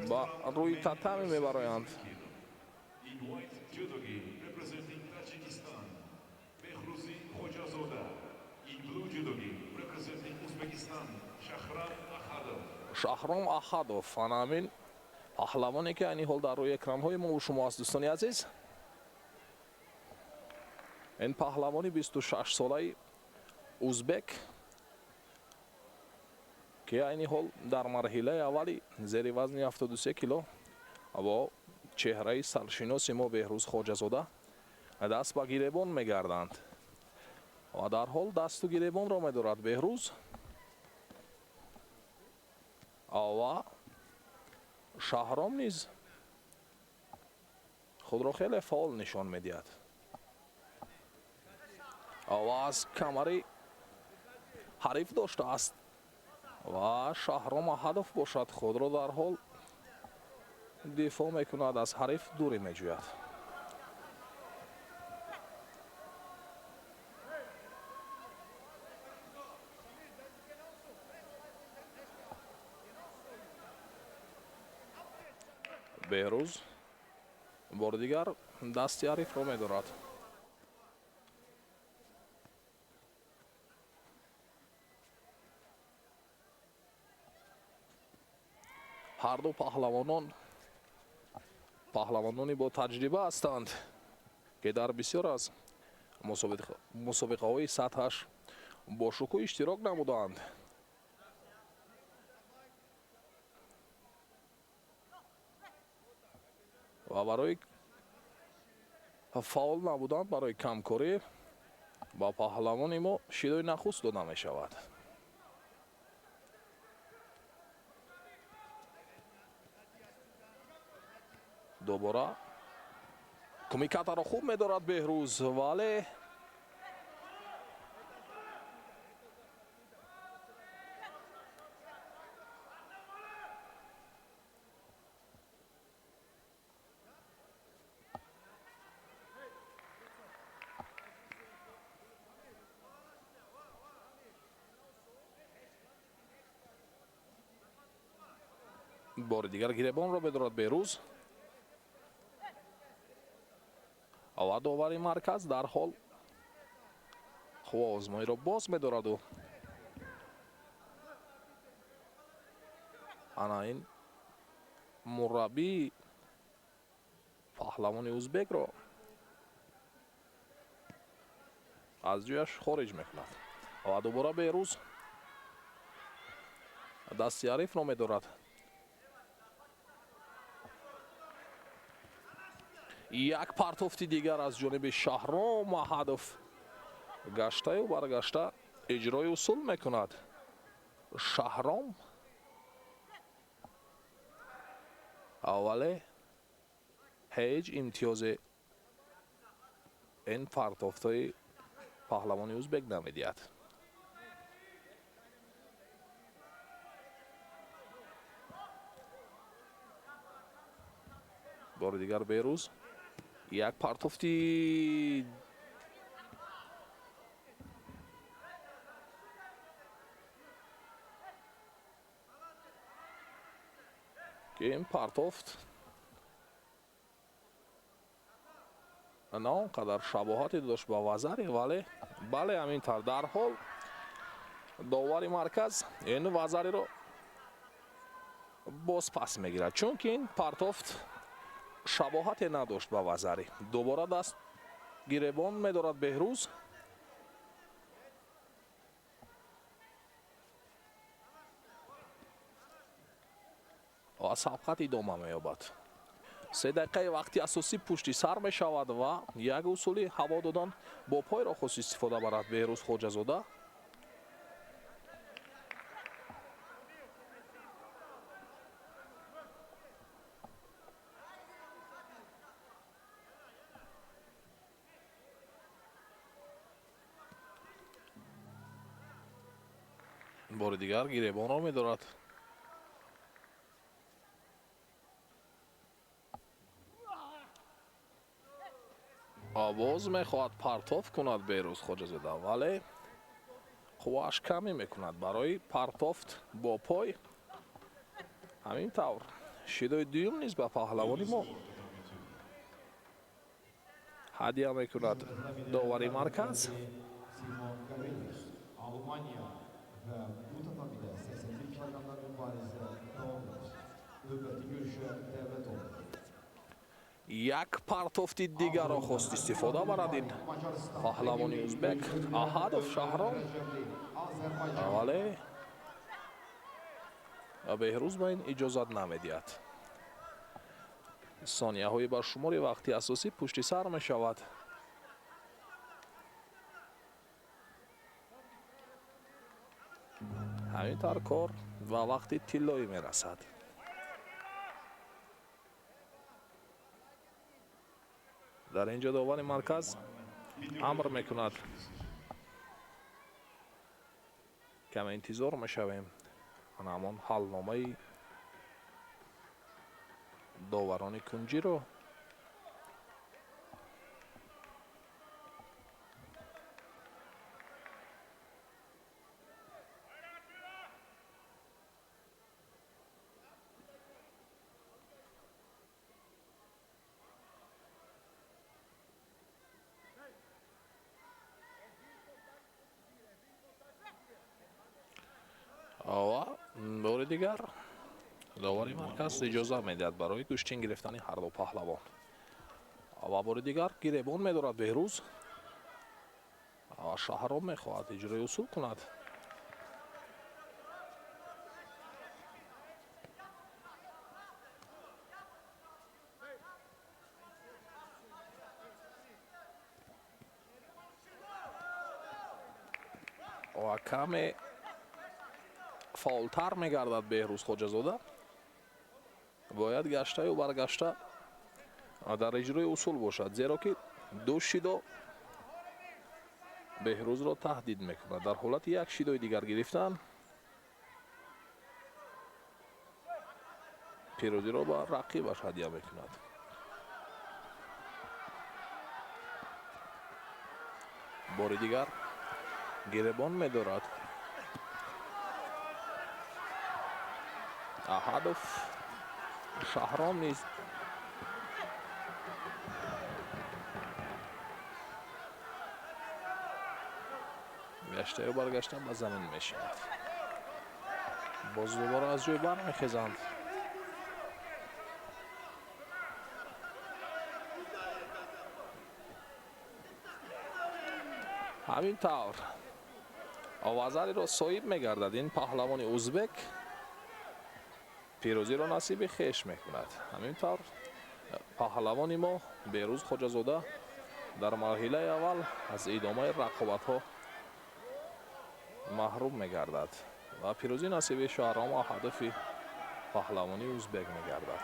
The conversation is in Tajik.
Ба рӯи татами мебароянд. In white judogi, representing Tajikistan, Behruzi Khojazoda. In blue judogi, representing Uzbekistan, Shahram Ahadov. Шаҳром Аҳадов, ана ҳамин паҳлавоне, ки айни ҳол дар рӯи экранҳои мо шумо аст, дӯстони азиз. Ин паҳлавони 26-солаи узбек, ки айни ҳол дар марҳилаи аввали зери вазни 73 кило бо чеҳраи саршиноси мо Беҳрӯз Хоҷазода даст ба гиребон мегарданд ва дарҳол дасту гиребонро медорад Беҳрӯз ва Шаҳром низ худро хеле фаъол нишон медиҳад ва аз камари ҳариф доштааст ва Шаҳром Аҳадов бошад, худро дарҳол дифоъ мекунад, аз ҳариф дурӣ меҷӯяд. Беҳрӯз бори дигар дасти ҳарифро медорад. Ҳарду паҳлавонон паҳлавонони бо таҷриба ҳастанд, ки дар бисёр аз мусобиқаҳои сатҳаш бо шукӯҳ иштирок намуданд ва барои фаъол набудан, барои камкорӣ ба паҳлавони мо шидои нахуст дода мешавад. Дубора кумикатаро хуб медорад Беҳрӯз, вале бори дигар гиребонро медорад Беҳрӯз ва довари марказ дарҳол қувваозмоиро боз медораду ана ин мураббии паҳлавони узбекро аз ҷояш хориҷ мекунад ва дубора Беҳрӯз дасти ҳарифро медорад. Як партофти дигар аз ҷониби Шаҳром Аҳадов, гаштаю баргашта иҷрои усул мекунад Шаҳром, вале ҳеҷ имтиёзе ин партофтҳои паҳлавони узбек намедиҳад. Бори дигар Беҳрӯз як партофти ки ин партофт на он қадар шабоҳате дошт ба вазаре, вале бале, ҳамин тавр дарҳол довари марказ ин вазариро боз пас мегирад, чунки ин партофт шабоҳате надошт ба вазари. Дубора даст гиребон медорад Беҳрӯз. Ва сабқат идома меёбад. 3 дақиқаи вақти асосӣ пушти сар мешавад ва як усули ҳаво додан бо пойро хост истифода барад Беҳрӯз Хоҷазода. Бори дигар гиребонро медорад. Боз мехоҳад партоф кунад Беҳрӯз Хоҷазода, вале қуввааш камӣ мекунад барои партофт бо пой. Ҳамин тавр шидои дуюм низ ба паҳлавони мо ҳадя мекунад довари марказ. Simon Gavelius, Almanya və bu tatamidə 81 kiloqramda mübarizə davam edir. Növbəti görüşə dəvət olunur. Як партофти дигарро хост истифода барад ин паҳлавони узбек Аҳадов Шаҳром, вале Беҳрӯз ба ин иҷозат намедиҳад. Сонияҳои баршумори вақти асосӣ пушти сар мешавад. Ҳамин тавр кор ва вақти тиллоӣ мерасад. Дар ин ҷо довари марказ амр мекунад. Каме интизор мешавем ана ҳамон ҳалномаи доварони кунҷиро. Ва бори дигар довари марказ иҷоза медиҳад барои гӯштин гирифтани ҳарду паҳлавон. Ва бори дигар гиребон медорад Беҳрӯз ва Шаҳром мехоҳад иҷрои усул кунад. Ва каме фаъолтар мегардад Беҳрӯз Хоҷазода. Бояд гаштаю баргашта дар иҷрои усул бошад, зеро ки ду шидо Беҳрӯзро таҳдид мекунад. Дар ҳолати як шидои дигар гирифтан пирӯзиро ба рақибаш ҳадя мекунад. Бори дигар гиребон медорад Аҳадов Шаҳром низ. Гаштаю баргашта ба замин мешинад. Боз дубора аз ҷой бармехезанд. Ҳамин тавр овазариро соҳиб мегардад ин паҳлавони узбек, пирӯзиро насиби хеш мекунад. Ҳамин тавр паҳлавони мо Беҳрӯз Хоҷазода дар марҳилаи аввал аз идомаи рақобатҳо маҳрум мегардад ва пирӯзӣ насиби Шаҳром Аҳадови паҳлавони узбек мегардад.